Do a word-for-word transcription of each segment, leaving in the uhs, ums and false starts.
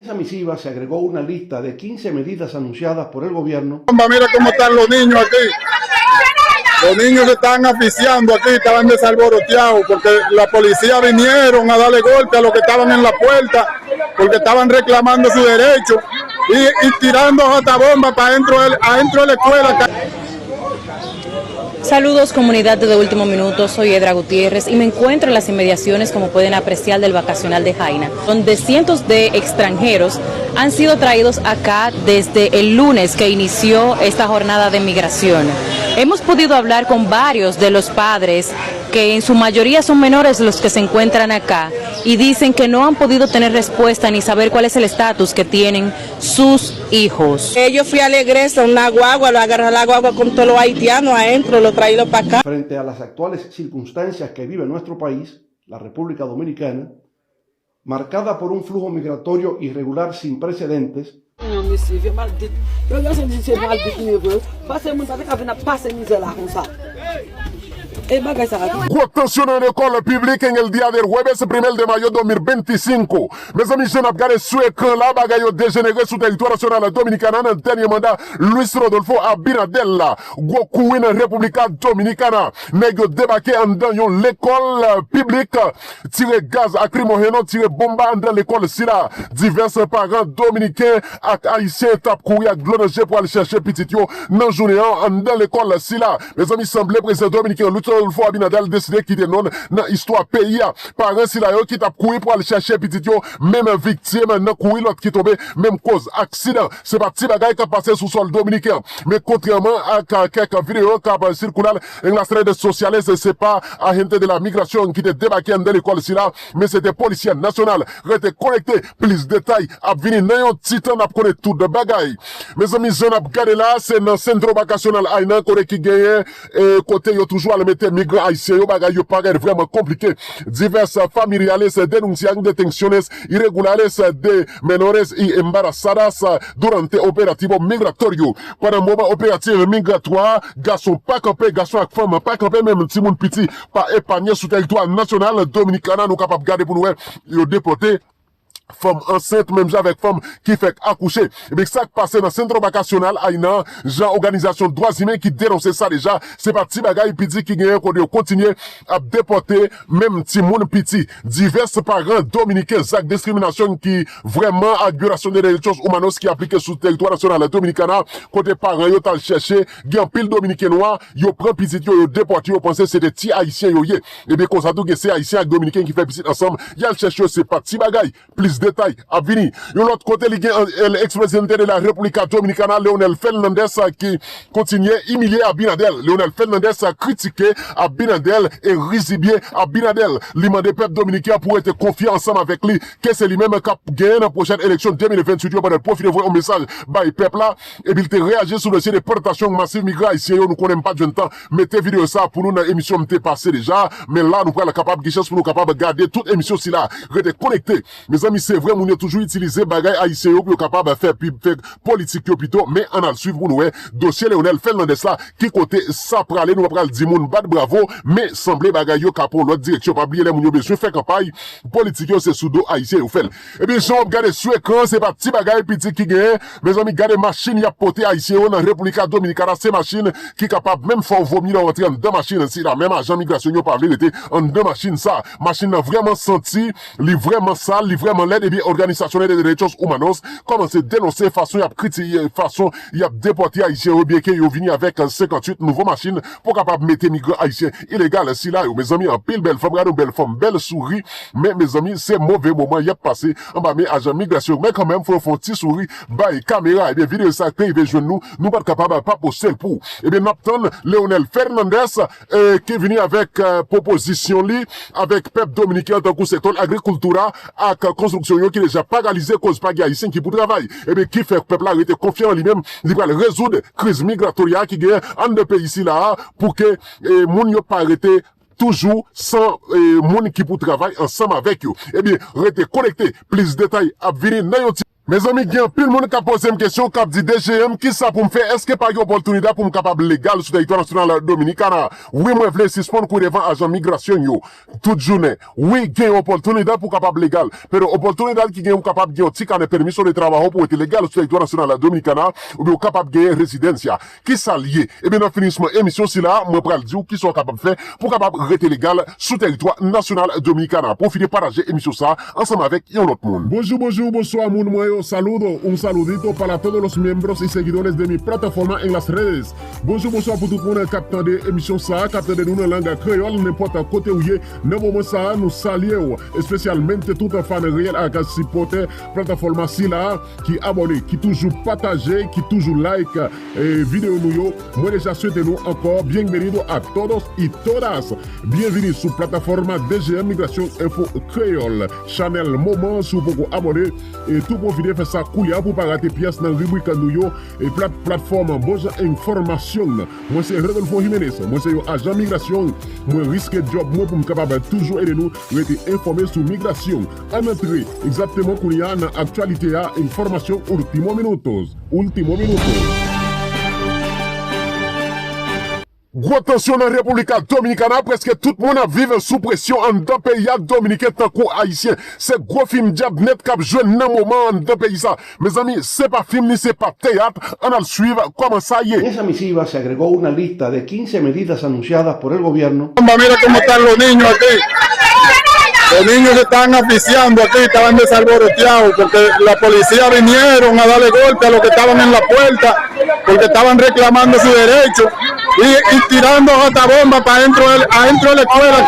Esa misiva se agregó a una lista de quince medidas anunciadas por el gobierno. Mira cómo están los niños aquí. Los niños se estaban asfixiando aquí, estaban desarboroteados porque la policía vinieron a darle golpe a los que estaban en la puerta porque estaban reclamando su derecho y, y tirando jota bomba para adentro del, adentro de la escuela. Saludos comunidad de Último Minuto, soy Edra Gutiérrez y me encuentro en las inmediaciones, como pueden apreciar, del vacacional de Jaina, donde cientos de extranjeros han sido traídos acá desde el lunes que inició esta jornada de migración. Hemos podido hablar con varios de los padres, que en su mayoría son menores los que se encuentran acá, y dicen que no han podido tener respuesta ni saber cuál es el estatus que tienen sus hijos. Ellos fui a la iglesia, una guagua, lo agarró la guagua con todos los haitianos adentro, lo trajeron para acá. Frente a las actuales circunstancias que vive nuestro país, la República Dominicana, marcada por un flujo migratorio irregular sin precedentes, Non mesye, vye maldit. Yo, yo se di se maldit li ye vre. Pase moun pa te ka vin ap pase mizè la konsa. E bagay sa a tou. Gwo tansyon nan lekòl piblik en el día del jueves primero de mayo dos mil veinticinco. Mezanmi, jan n ap gade sou ekran la, bagay yo dejenere sou teritwa nasyonal Dominikana nan dènye manda Luis Rodolfo Abinader la. Gwo kouri nan República Dominicana. Nèg yo debake anndan yon lekòl piblik, tire gaz lakrimojeno, tire bonba anndan lekòl sila. Divès paran dominiken ak ayisyen t ap kouri ak dlo nan je pou al chèche pitit yo nan jounen an anndan lekòl sila. Mezanmi, sanble prezidan dominiken Luis Rodolfo Abinader deside kite non l nan istwa peyi a. Paran sila yo ki t ap kouri pou al chèche pitit yo, menm viktim nan kouri, lòt ki tonbe, menm koz aksidan. Se pa ti bagay k ap pase sou sòl dominiken an. Men kontrèman ak kèk videyo k ap sikilen en las redes sociales, se pa agente de la migración ki te debake anndan lekòl sila, men se te polisye nasyonal. Rete konekte, plis detay ap vini nan yon ti tan, n ap konnen tout bagay. Mezanmi, jan n ap gade la, se nan Centro Vacacional Jaina, kote ki genyen, e, kote yo toujou al mete migran ayisyen yo, bagay yo parèt vrèman konplike. Diversas familias denuncian detenciones irregulares de menores y embarazadas durante operativo migratorio. Pandan moman operatif migratwa, gason pa kanpe, gason ak fanm pa kanpe, menm timoun piti pa epanye sou teritwa nasyonal Dominikana. Nou kapab gade pou nou wè yo depòte fanm ansent, menm jan avèk fanm ki fèk akouche. Ebyen, sa k pase nan Centro Vacacional Jaina, jan òganizasyon dwa imen ki denonse sa deja, se pa ti bagay, piti ki genyen, kote yo kontinye ap depòte menm timoun piti. Divès paran dominiken, zak diskriminasyon ki vrèman ak vyolasyon de derechos humanos ki aplike sou teritwa nasyonal Dominikana, kote paran yo t al chèche, gen anpil dominiken nwa, yo pran pitit yo, yo depòte yo, panse se te ti ayisyen yo ye. Ebyen, konsa tou, gen se ayisyen ak dominiken ki fè pitit ansanm, y al chèche yo, se pa ti bagay. Plis detay ap vini. Yon lòt kote, li gen, eh, el ex presidente de la República Dominicana, Leonel Fernandez, ki kontinye imilye Abinader. Leonel Fernandez kritike Abinader e rizibye Abinader. Li mande pèp dominiken an pou rete konfyan ansanm avèk li, ke se li menm k ap genyen nan pwochèn eleksyon de mil venntuit yo, pandan l pwofite voye yon mesaj bay pèp la. Epi l te reyaji sou dosye depòtasyon masiv migran ayisyen yo. Nou konnen m pa t jwenn tan mete videyo sa a pou nou nan emisyon m te pase deja, men la nou pral kapab gen chans pou nou kapab gade tout emisyon sila. Rete konekte. Mezanmi, se vre, moun yo toujou itilize bagay ayisyen yo pou yo kapab fè pib, fè politik yo pito, men ann al swiv pou nou wè dosye Leonel Fernandez la, ki kote sa prale. Nou pa pral di moun bat bravo, men sanble bagay yo ka pran yon lòt direksyon. Pa bliye, lè moun yo bezwen fè kanpay politik yo, se sou do ayisyen yo fè l. Ebyen, jan w ap gade sou ekran, se pa ti bagay piti ki genyen. Mezanmi, gade machin y ap pote ayisyen yo nan República Dominicana. Se machin ki kapab menm fè w vomi lè w antre anndan machin sila. Menm ajan migrasyon yo pa vle rete anndan machin sa. Machin nan vrèman santi, li vrèman sal, li vrèman lèd. Ebyen, organizaciones de derechos humanos kòmanse denonse fason y ap kriti-, fason y ap depòte ayisyen yo, byenke yo vini avèk senkantuit nouvo machin pou kapab mete migran ayisyen ilegal sila yo. Mezanmi, anpil bèl fanm, gade yon bèl fanm, bèl souri, men mezanmi, se move moman y ap pase anba men ajan migrasyon yo. Men kanmenm, fò yo fè yon ti souri bay kamera. Ebyen, videyo sa te rive jwenn nou, nou pa t kapab pa poste l pou ou. Ebyen, n ap tann Leonel Fernandez, eh, ki vini avèk, eh, pwopozisyon li avèk pèp dominiken an, tankou sektè agrikilti a ak konstriksyon yo ki deja paralize koz pa gen ayisyen ki pou travay. Ebyen, ki fè pèp la rete konfyan an li menm, li pral rezoud kriz migratòrya ki genyen anndan peyi sila a, pou ke, eh, moun yo pa rete toujou san, eh, moun ki pou travay ansanm avèk yo. Ebyen, rete konekte, plis detay ap vini nan yon ti Mezanmi, gen anpil moun k ap poze m kesyon, k ap di, "D G M, kisa pou m fè? Èske pa gen opòtinite pou m kapab legal sou tèritwa nasyonal Dominikana?" Wi, mwen vle sispann kouri devan ajan migrasyon yo. Tout jounen. Wi, gen opòtinite pou kapab legal. Pero opòtinite ki gen, ou kapab gen yon ti kanè permiso de trabajo pou rete legal sou tèritwa nasyonal Dominikana, oubyen ou kapab gen rezidansya. Kisa l ye? Ebyen, nan finisman emisyon sila, mwen pral di w kisa w kapab fè pou kapab rete legal sou tèritwa nasyonal Dominikana. Pwofite pataje emisyon sa ansanm avèk yon lòt moun. Bonjou, bonjou, bonswa moun mwen yo. Saludo, un saludito para todos los miembros y seguidores de mi plataforma en las redes. Bonjou, bonswa pou tout moun k ap tande emisyon sa, k ap tande nou nan lang kreyòl, nenpòt kote ou ye, nan moman sa, nou salye w, espesyalmente tout fan reyèl ak sipòtè plataforma sila ki abòne, ki toujou pataje, ki toujou like, eh, videyo nou yo. Mwen deja swete nou ankò bienvenido a todos y todas. Byenvini sou plataforma D G M Migrasyon Enfo Kreyòl, chanèl moman. Si w poko abòne, e tou pwofite fè sa koulye a pou pa rate pyès nan ribrik nou yo, e plat-, platfòm Bon Jan Enfòmasyon. Mwen se Rodolfo Jimenez, mwen se yon ajan migrasyon. Mwen riske djòb mwen pou m kapab toujou ede nou rete enfòme sou migrasyon. Ann antre egzakteman kounye a nan aktyalite a, enfòmasyon Último Minutos. Último Minutos. Gwo tansyon nan República Dominicana, prèske tout moun ap viv sou presyon anndan peyi a, Dominiken tankou Ayisyen. Se gwo fim dyab nèt k ap jwe nan moman an anndan peyi sa. Mezanmi, se pa fim ni se pa teyat, ann al swiv kòman sa ye. En esa misiva se agregó una lista de quince medidas anunciadas por el gobierno. Bomba, mira cómo están los niños aquí. Los niños se estaban asfixiando aquí, estaban desarboroteados porque la policía vinieron a darle golpe a los que estaban en la puerta, porque estaban reclamando su derecho y, y tirando hasta bomba para adentro del, adentro de la escuela.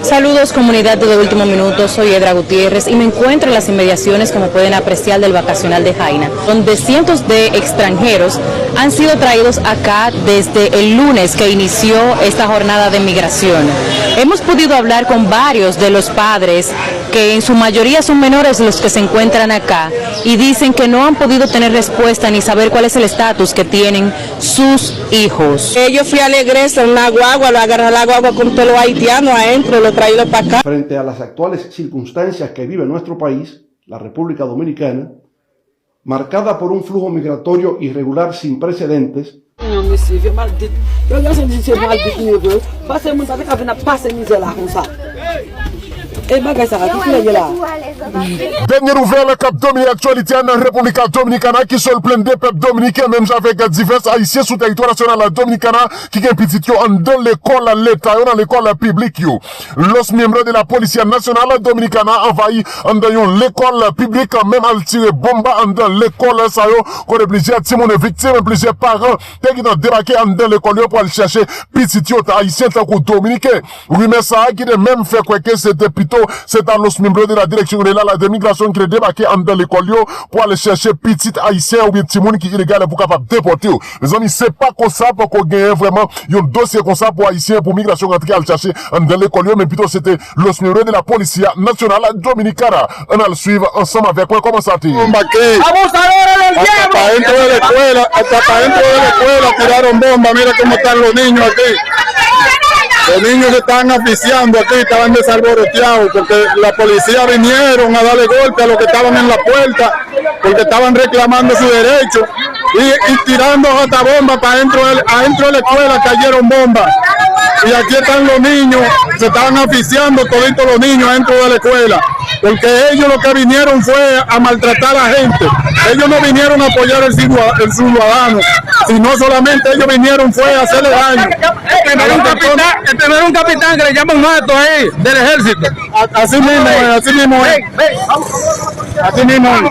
Saludos, comunidad de Último Minuto, soy Edra Gutiérrez y me encuentro en las inmediaciones, como pueden apreciar, del vacacional de Jaina, donde cientos de extranjeros han sido traídos acá desde el lunes que inició esta jornada de migración. Hemos podido hablar con varios de los padres, que en su mayoría son menores los que se encuentran acá, y dicen que no han podido tener respuesta ni saber cuál es el estatus que tienen sus hijos. Ellos fui a la iglesia, una guagua, lo agarró la guagua con todos los haitianos adentro, lo traído para acá. Frente a las actuales circunstancias que vive nuestro país, la República Dominicana, marcada por un flujo migratorio irregular sin precedentes. Non, mesye, vye maldit. Yo, yo, se di se maldit li ye vre. Pase moun pa te ka vin ap pase mizè la konsa. E bagay sa, ki koulè ye la? Dènye nouvèl k ap domine aktyalite a nan República Dominicana ki sot plenn de pèp dominiken, menm jan avèk divès Ayisyen sou tèritwa nasyonal Dominikana ki gen pitit yo anndan lekòl leta yo, nan lekòl piblik yo. Los miembros de la Policía Nacional Dominicana anvayi anndan yon lekòl piblik, menm al tire bonba anndan lekòl sa yo, kote plizyè timoun viktim, plizyè paran te gentan debake anndan lekòl yo pou al chèche pitit yo, ta ayisyen tankou dominiken. Rimè sa a ki te menm fè kwè ke se te pito, se ta los miembros de la Dirección General de Migración ki te debake anndan lekòl yo pou al chèche pitit ayisyen oubyen timoun ki ilegal pou kapab depòte yo. Mezanmi, se pa konsa, poko genyen vrèman yon dosye konsa pou ayisyen, pou migrasyon rantre al chache anndan lekòl yo, men pito se te los miembros de la Policía Nacional Dominicana. Ann al swiv ansanm avèk mwen kòman sa te ye. Bomba aquí. Hasta para adentro de la escuela, hasta para adentro de la escuela tiraron bomba. Mira cómo están los niños aquí. Los niños se estaban asfixiando aquí, estaban desarboroteados porque la policía vinieron a darle golpe a los que estaban en la puerta, porque estaban reclamando su derecho y, y tirando hasta bomba para adentro del, adentro de la escuela cayeron bombas. Y aquí están los niños, se estaban asfixiando toditos los niños adentro de la escuela, porque ellos lo que vinieron fue a maltratar a la gente. Ellos no vinieron a apoyar el ciudad-, el ciudadano, sino solamente ellos vinieron fue a hacerle daño. El primero un capitán, el primero un capitán que le llaman mato ahí, del ejército. A-, así mismo es, así mismo es. Así mismo es.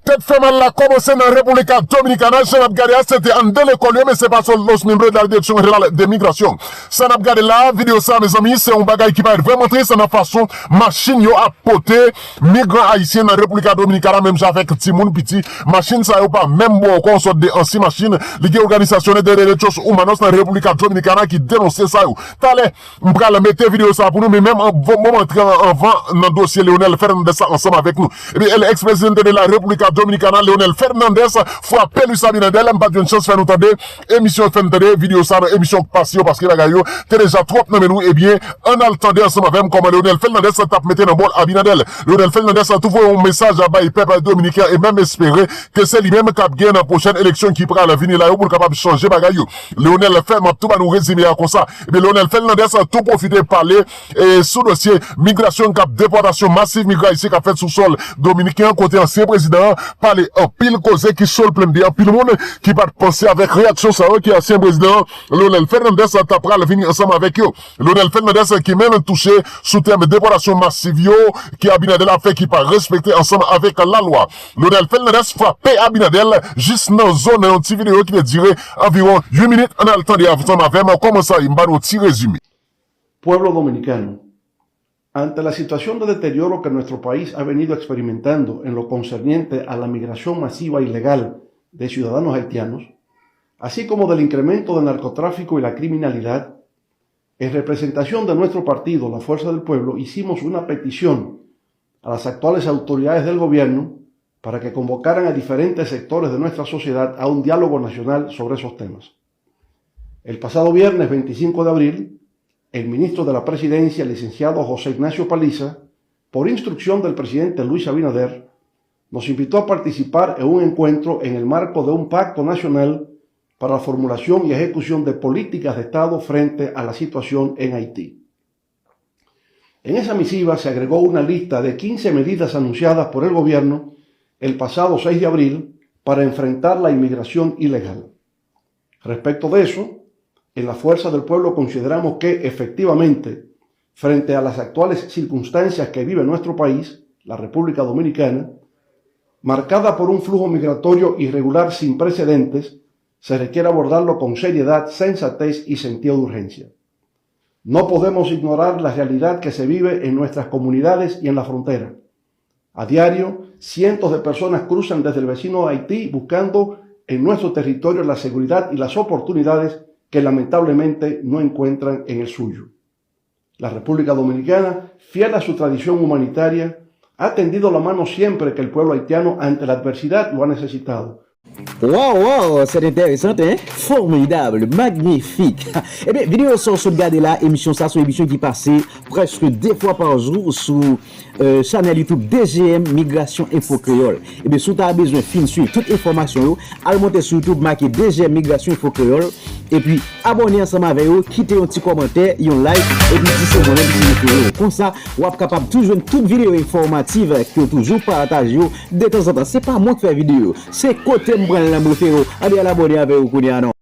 Tèt fè mal la kòmanse nan República Dominicana, jan n ap gade a, se te anndan lekòl yo, men se pa sèl los miembros de la Dirección General de Migración. Sa n ap gade la, videyo sa, mezanmi, se yon bagay ki parèt vrèman tris nan fason machin yo ap pote migran ayisyen nan República Dominicana, menm jan avèk timoun piti. Machin sa yo pa menm bon ankò, yon sòt de ansyen machin. Liga Organizaciones de Derechos Humanos nan República Dominicana ki denonse sa yo. Talè, m pral mete videyo sa pou nou, men menm anvan, bon, m antre an-, anvan nan dosye Leonel Fernandez sa ansanm avèk nou. Ebyen, el ex presidente de la República Dominicana, Leonel Fernandez frape Luis Abinader. M pa t jwenn chans fè nou tande emisyon, fè n tande videyo sa nan emisyon k pase yo, paske bagay yo te deja twòp nan men nou. Ebyen, ann al tande ansanm avè m kòman Leonel Fernandez t ap mete nan bòl Abinader. Leonel Fernandez tou voye yon mesaj bay pèp dominiken an e menm espere ke se li menm k ap gen nan pwochèn eleksyon ki pral vini la yo pou l kapab chanje bagay yo. Leonel Fer-, m ap tou ba nou rezime a konsa. Ebyen, Leonel Fernandez tou pwofite pale e sou dosye migrasyon k ap depòtasyon masiv migran ayisyen k ap fèt sou sòl dominiken an, kote ansyen prezidan an pale anpil koze ki sòl plenn de anpil moun ki pa t panse avèk reyaksyon sa yo ke ansyen prezidan an, Leonel Fernandez, ta pral vini ansanm avèk yo. Leonel Fernandez ki menm touche sou tèm depòtasyon masiv yo ke Abinader ap fè ki pa respekte ansanm avèk lalwa. Leonel Fernandez frape Abinader jis nan zo nan yon ti videyo ki te dire anviwon uit minit. Ann al tande ansanm avè m kòman sa ye, m ba nou ti rezime. Pueblo dominicano, ante la situación de deterioro que nuestro país ha venido experimentando en lo concerniente a la migración masiva ilegal de ciudadanos haitianos, así como del incremento del narcotráfico y la criminalidad, en representación de nuestro partido, la Fuerza del Pueblo, hicimos una petición a las actuales autoridades del gobierno para que convocaran a diferentes sectores de nuestra sociedad a un diálogo nacional sobre esos temas. El pasado viernes veinticinco de abril, el ministro de la Presidencia, licenciado José Ignacio Paliza, por instrucción del presidente Luis Abinader, nos invitó a participar en un encuentro en el marco de un pacto nacional para la formulación y ejecución de políticas de Estado frente a la situación en Haití. En esa misiva se agregó una lista de quince medidas anunciadas por el gobierno el pasado seis de abril para enfrentar la inmigración ilegal. Respecto de eso, en la Fuerza del Pueblo consideramos que, efectivamente, frente a las actuales circunstancias que vive nuestro país, la República Dominicana, marcada por un flujo migratorio irregular sin precedentes, se requiere abordarlo con seriedad, sensatez y sentido de urgencia. No podemos ignorar la realidad que se vive en nuestras comunidades y en la frontera. A diario, cientos de personas cruzan desde el vecino Haití buscando en nuestro territorio la seguridad y las oportunidades que lamentablemente no encuentran en el suyo. La República Dominicana, fiel a su tradición humanitaria, ha tendido la mano siempre que el pueblo haitiano ante la adversidad lo ha necesitado. Wow, wow, c'est intéressant, hein? Formidable, magnifique. Ebyen, videyo sa w sot gade la, emisyon sa se yon emisyon ki pase prèske de fwa pa jou sou euh, chanèl YouTube D G M Migrasyon Enfo Kreyòl. Ebyen, si w ta bezwen fin swiv tout enfòmasyon yo, al monte sou YouTube, make D G M Migrasyon Enfo Kreyòl, epi abòne ansanm avè yo, kite yon ti kòmantè, yon like, epi di se mwen menm ki refere w. Konsa, w ap kapab tou jwenn tout videyo enfòmatif ke yo toujou pataje yo detanzantan. Se pa mwen k fè videyo, se kote m pran l nan m refere w. Ann al abòne avè yo kounye a non.